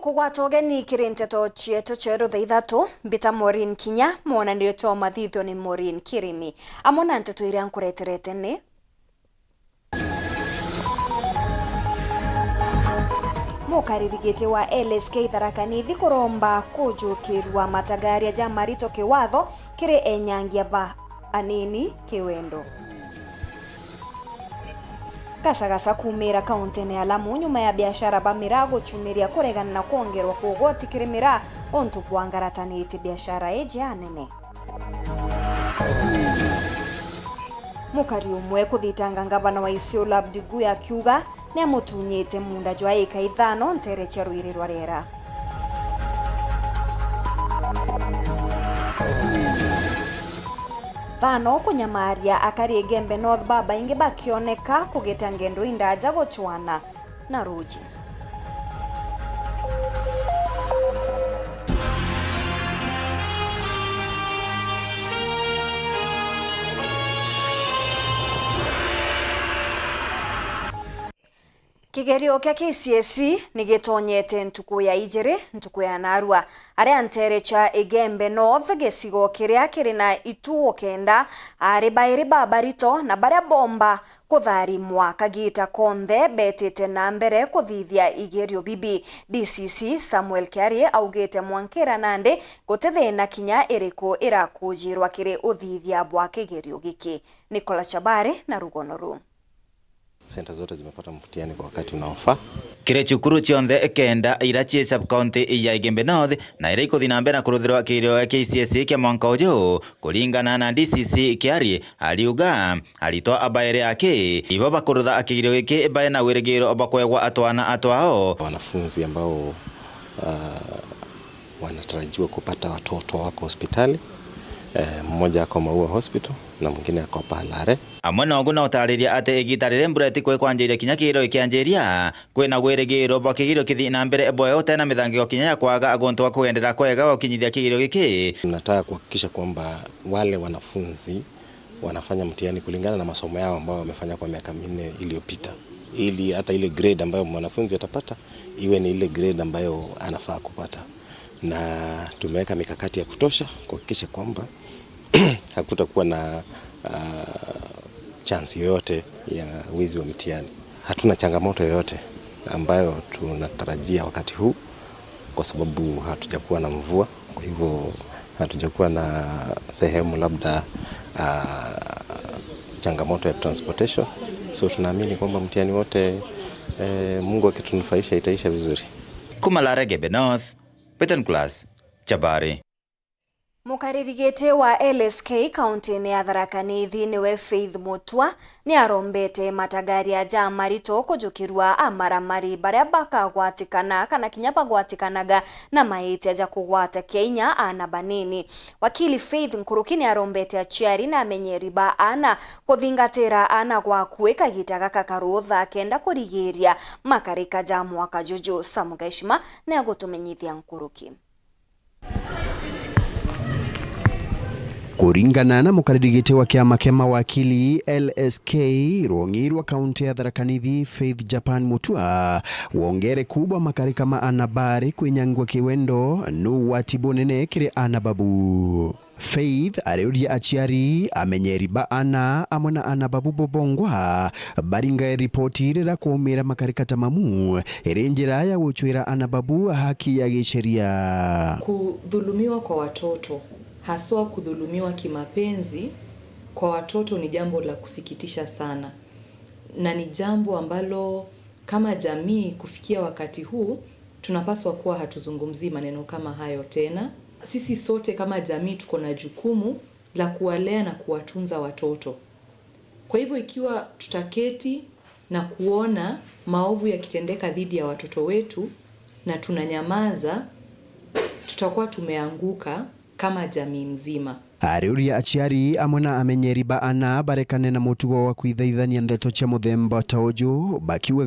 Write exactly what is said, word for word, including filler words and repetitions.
Kugwata ugeni kiri nteto cietu cia rutha ithatu, mbita Maureen Kinya, mwonanio twa mathithio ni Maureen Kirimi. Amwe na nteto iria nkureterete ni: Mukariri giti wa L S K Tharaka Nithi kuromba kujukirua matagaria ja marito kiwatho kiri enyangia ba anini kiwendo. Gasagasa kuumira kauntine ya Lamu nyuma ya biashara ba miraa guchumiria kuregana na kwongerwa kwa ugoti kiri miraa untu bwangaratanite biashara iji anene. Mukari umwe kuthitanga ngavana wa Isiolo Abdi Guya akiuga niamutunyite munda jwa ika ithano ntere cia rwiri rwa riera. Thano kunyamaria akari Igembe North, babaingi bakioneka kugita ngendo indaja guchwana na ruji. Kigerio kia K C S E ni gitonyete ntuku ya ijiri, ntuku ya narua, aria ntere cia Igembe North, gicigo kiria kiri na ituo kenda, ari bairi babarito na baria bomba kutharimwa kagita konthe betite na mbere kuthithia igerio bibi. D C C Samuel Kiari augite mwankira nandi guti thina kinya iriku irakujirwa kiri uthithia bwa kigerio giki. Nicola Chabari na rugono ruu. Center zote zimepata mtihani kwa wakati unaofaa. Kiri cukuru cionthe kenda iria cii sub-county ya Igembe North na iria ikuthi na mbere na kuruthirwa kigerio gia K C S E kia mwanka uju, kuringana na D C C Kiari, ariuga aritwa a bairi aki ibo bakurutha kigerio giki baina wirigiro bwa kwegwa atwana atwao. Wanafunzi ambao, ah, wanatarajiwa kupata watoto wako hospitali. Eh, mmoja ako Maua Hospital na mwingine ako Palare. Amwe na ugu na utariria ati igita riri mbura itikwikwanjiria kinya kigerio gikianjiria, kwina wirigiro bwa kigerio kithi na mbere bwega utena mithangiko kinya ya kwaga guntu gwa kugendera kwega gwa gukinyithia kigerio giki. Tunataka kuhakikisha kwamba wale wanafunzi wanafanya mtihani kulingana na masomo yao ambayo wamefanya kwa miaka minne iliyopita, ili hata ile grade ambayo mwanafunzi atapata iwe ni ile grade ambayo anafaa kupata, na tumeweka mikakati ya kutosha kuhakikisha kwamba hakutakuwa na, ah, chance yoyote ya wizi wa mtihani. Hatuna changamoto yoyote ambayo tunatarajia wakati huu kwa sababu hatujakuwa na mvua, kwa hivyo hatujakuwa na sehemu labda, ah, changamoto ya transportation. So tunaamini kwamba mtihani wote, eh, Mungu akitunufaisha itaisha vizuri. Kuma Larege North, Peter Nicholas, Chabari. Mukariri giti wa L S K kauntine ya Tharaka Nithi niwe Faith Mutua niarombete matagaria ja marito kujukirua amaramari baria bakagwatikana kana kinya bagwatikanaga na maitia ja kugwata kinya aana banini. Wakili Faith Nkuruki niarombete aciari na amenyeri ba aana kuthingatira aana gwa akui kagita gaka karutha kenda kurigiria makarika ja mwaka juju. Sam Gaishima niagutumenyithia nkuruki. Kuringana na mukariri giti wa kiama kia mawakili L S K, rwong'i rwa kaunti ya Tharaka Nithi, Faith Japan Mutua, wongereku bwa makarika ma aana bari kwinyangwa kiwendo ni ugwati bunene kiri aana babu. Faith ariuria aciari, amenyeri ba aana amwe na aana babu bobongwa baringae ripoti riria kwaumira makarika ta mamu, iri njira ya gucwira aana babu haki ya giceria. Kudhulumiwa kwa watoto, haswa kudhulumiwa kimapenzi kwa watoto, ni jambo la kusikitisha sana, na ni jambo ambalo kama jamii kufikia wakati huu tunapaswa kuwa hatuzungumzii maneno kama hayo tena. Sisi sote kama jamii tuko na jukumu la kuwalea na kuwatunza watoto. Kwa hivyo, ikiwa tutaketi na kuona maovu yakitendeka dhidi ya watoto wetu na tunanyamaza, tutakuwa tumeanguka kama jamii mzima. Ariuria aciari amwe na amenyeri ba aana barekane na mutugo wa kwithaithania ndeto cia muthemba ta uju, bakiuga